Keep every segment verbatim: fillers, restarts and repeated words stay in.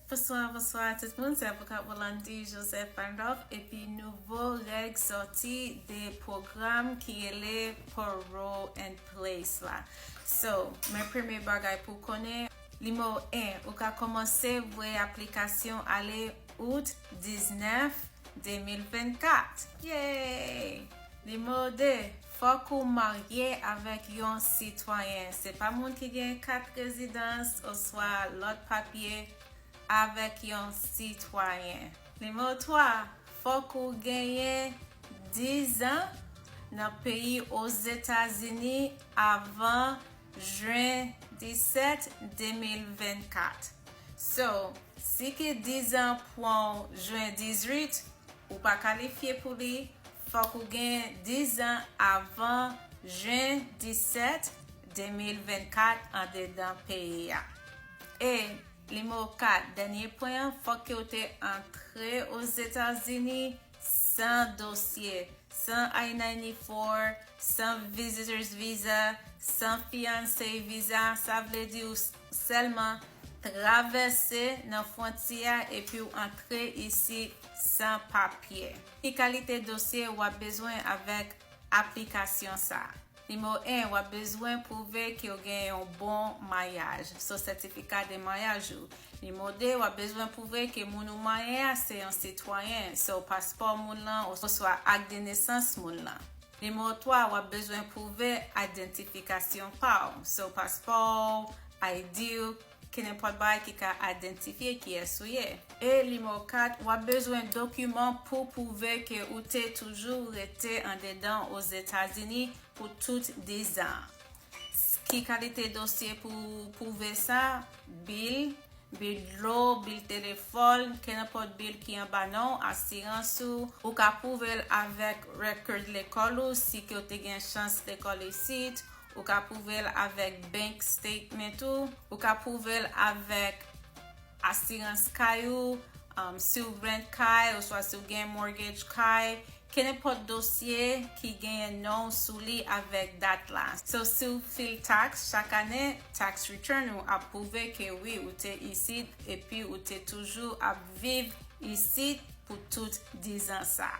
Bonswa, bonswa tout moun, se avoka Rolandi Joseph Pandolf, epi nouvo règ sòti de pwogram ki rele Parole in Place la. So, men premye bagay pou konnen, nimewo en, ou ka kòmanse voye aplikasyon ale out diznèf, de mil vennkat. Yay! Nimewo de, fòk ou marye avèk yon sitwayen. Se pa moun ki gen kat rezidans oswa lòt papye avèk yon sitwayen. Nimewo twa, fòk ou genyen dizan nan peyi Ozetazini avan jen disèt, de mil vennkat. So, si ke dizan pran w jen dizuit, ou pa kalifye pou li, fòk ou gen dizan avan jen disèt, de mil vennkat andedan peyi a. E nimewo kat, dènye pwen an, fòk ke w te antre Ozetazini san dosye, san I ninety-four, san visitor's visa, san fiancé visa, sa vle di ou sèlman travèse nan fwontyè a epi w antre isi san papye. Ki kalite dosye w ap bezwen avèk aplikasyon sa a? Nimewo en, w ap bezwen pwouve ke w gen yon bon maryaj, so sètifika de maryaj ou. Nimewo de, w ap bezwen pwouve ke moun ou marye a se yon sitwayen, so paspò moun lan oswa ak de nesans moun lan. Nimewo twa, w ap bezwen pwouve idantifikasyon pa w, so paspò w, I D w, kenenpòt bagay ki ka idantifye kiyès ou ye. E nimewo kat, w ap bezwen dokiman pou pwouve ke ou te toujou rete andedan Ozetazini pou tout dizan. Ki kalite dosye pou pwouve sa? Bil, bil dlo, bil telefòn, kenenpòt bil ki anba non w, asirans ou. Ou ka pwouve l avèk record lekòl ou, si ke w te gen chans lekòl isit. Ou ka pwouve l avèk bank statement ou. Ou ka pwouve l avèk asirans kay ou, um, si w rent kay, oswa si w gen mortgage kay, kenenpòt dosye ki genyen non w sou li avèk dat la. So, si w fil tax chak ane, tax return ou ap pwouve ke wi, ou te isit epi ou te toujou ap viv isit pou tout dizan sa.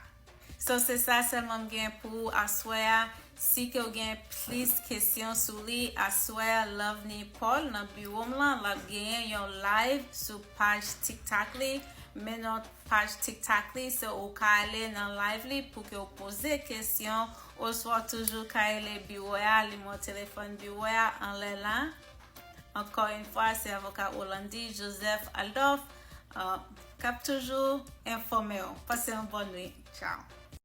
So, se sa sèlman m gen pou aswè a. Si ke w gen plis kesyon sou li, aswè a Loveni Paul nan biwo m lan, l ap genyen yon live sou paj TikTok li. Men non paj TikTok li, so ou ka ale nan live li pou ke w poze kesyon, oswa w toujou ka rele biwo a, nimewo telefòn biwo a anlè la. Ankò yon fwa, se avoka Rolandi Joseph Adolphe, uh, k ap toujou enfòme w. Pase yon bòn nwit. Tchao.